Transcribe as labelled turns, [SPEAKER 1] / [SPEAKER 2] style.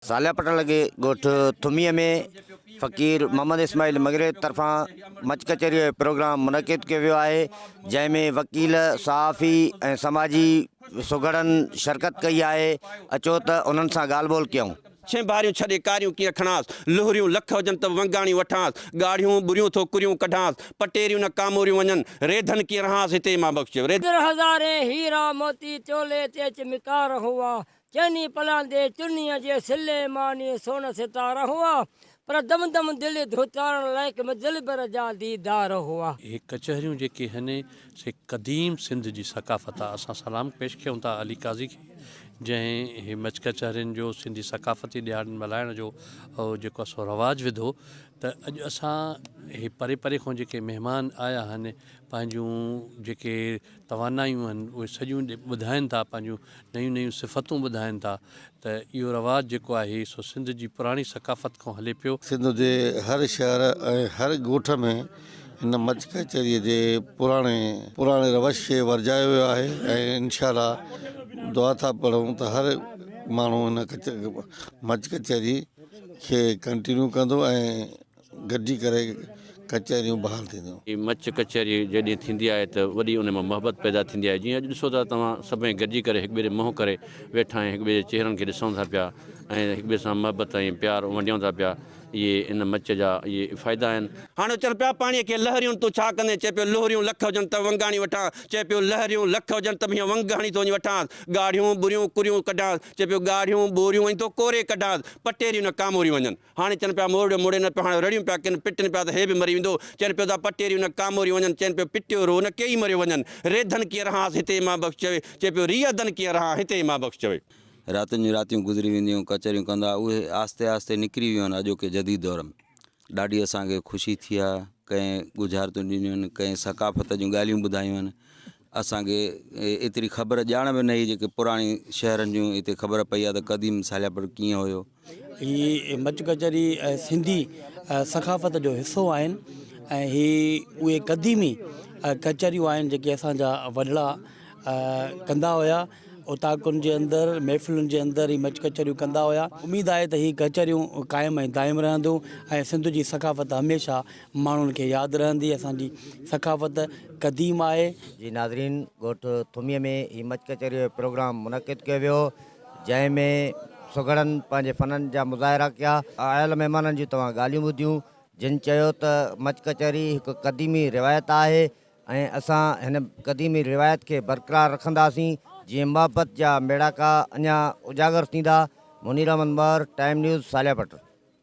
[SPEAKER 1] صالح پٽ لڳي ڳوٺ ٿميء ۾ فقير محمد اسماعيل مڱريي طرفان مچ ڪچهريء جو پروگرام منعقد ڪيو ويو آهي، جنهن ۾ وڪيل، صحافي ۽ سماجي سگهڙن شرڪت ڪئي آهي، اچو ته انهن سان ڳالهه ٻولهه ڪيون.
[SPEAKER 2] ڇينڀاريون ڇڏي ڪاريون ڪيئن کڻانس، لهريون لک هجن ته به ونگاڻيون وٺانس، ڳاڙهيون ٻريون ٿو ڪريون ڪڍانس، پٽيريون نه ڪاموريون وڃن، ريڌن ڪيئن رهانس هتي مان بخش چيو.
[SPEAKER 3] در هزارين هيرا موتي چولي تي چمڪار هئا، چئني پلاندي چنيء جي سلي ماني سون ستار هئا، پر دم دم دل ڌوتارڻ لائق م دلبر جا ديدار هئا.
[SPEAKER 4] اهي ڪچهريون جيڪي هن سي قديم سنڌ جي ثقافت آ. اسان سلام پيش ڪيون ٿا علي قاضي کي جنهن هي مچ ڪچهرين جو سنڌي ثقافتي ڏهاڙن ملهائڻ جو جيڪو آ سو رواج وڌو ته اڄ اسان هي پري پري کان جيڪي مهمان آيا هن پنهنجون جيڪي توانايون آهن اهي سڄيون ٻڌائين ٿا پنهنجون نيون نيون صفتون ٻڌائين ٿا ته اهو رواج جيڪو آهي سو سنڌ جي پراڻي ثقافت کان هلي پيو.
[SPEAKER 5] سنڌ جي هر شهر ۽ هر ڳوٺ ۾ هن مچ ڪچهريء جي پراڻي پراڻي روش کي ورجايو ويو آهي ۽ انشاء الله دعا ٿا پڙهون ته هر ماڻهو هن مچ ڪچهري کي ڪنٽينيو ڪندو ۽ گڏجي ڪري ڪچهريون بحال ٿينديون.
[SPEAKER 2] هي مچ ڪچهري جڏهن ٿيندي آهي ته وڏي ان مان محبت پيدا ٿيندي آهي جيئن اڄ ڏسو ٿا توهان سڀئي گڏجي ڪري هڪ ٻئي ڏي منهن ڪري ويٺا ۽ هڪ ٻئي جي چهرن کي ڏسون ٿا پيا ۽ هڪ ٻئي سان محبت ۽ پيار ونڊيون ٿا پيا اهي ان مچ جا اهي فائدا آهن. هاڻي چون پيا پاڻيء کي لهريون تون ڇا ڪندين؟ چئي پيو لهريون لک هجن ته ونگاڻي وٺان. چئي پيو لهريون لک هجن ته به هيئن ونگ هڻي ٿو وڃي وٺانس. ڳاڙهيون ٻريون ڪريون ڪڍانس. چئي پيو ڳاڙهيون ٻوريون وڃي ٿو ڪوري ڪڍانس. پٽيريون نه ڪاموريون وڃن. هاڻي چون پيا مورڙيو مڙي نه پيو، هاڻي رڙيون پيا ڪن، پٽن پيا ته هي به مري ويندو. چون پيو ته پٽيريون نه ڪاموريون وڃن، چون پيو پٽيو رو نه ڪيئي مريو وڃن. ريڌن ڪيئن رهانس هتي امام بخش چوي. چئي پيو ريئدن ڪيئن رهان هتي امام بخش چوي.
[SPEAKER 6] راتين جون راتيون گذري وينديون هيون، ڪچهريون ڪندا هئا، اهي آهستي آهستي نڪري ويون آهن اڄوڪي جديد دور ۾. ڏاڍي اسان کي خوشي ٿي آهي، ڪنهن ڳجهارتون ڏنيون آهن، ڪنهن ثقافت جون ڳالهيون ٻڌايون آهن. اسان کي ايتري خبر ڄاڻ به نه هئي جيڪي پراڻي شهرن جون هتي خبر پئي آهي ته قديم سالياپڙ ڪيئن هيو.
[SPEAKER 7] هي مچ ڪچهري سنڌي ثقافت جو حصو آهن ۽ هي اهي قديمي ڪچهريون آهن جيڪي اسان جا وڏڙا ڪندا هيا اوطاقن جي اندر محفلن جي اندر هي مچ ڪچهريون ڪندا هيا اميد آهي ته هي ڪچهريون قائم ۽ دائم رهنديون ۽ سنڌ جي ثقافت هميشه ماڻهن کي ياد رهندي اسان جي ثقافت قديم آهي.
[SPEAKER 1] جي ناظرين ڳوٺ ٿميء ۾ هي مچ ڪچهري جو پروگرام منعقد ڪيو ويو جنهن ۾ سگهڙن پنهنجي فنن جا مظاهرا ڪيا. آيل مهمانن جون توهان ڳالهيون ٻڌيون جن چيو ته مچ ڪچهري هڪ قديمي روايت آهي ۽ اسان هن قديمي روايت کي برقرار رکنداسين جيئن محبت جا ميڙاڪا اڃا اجاگر ٿيندا. Munir Ahmed Mahar, time news, Saleh Pat.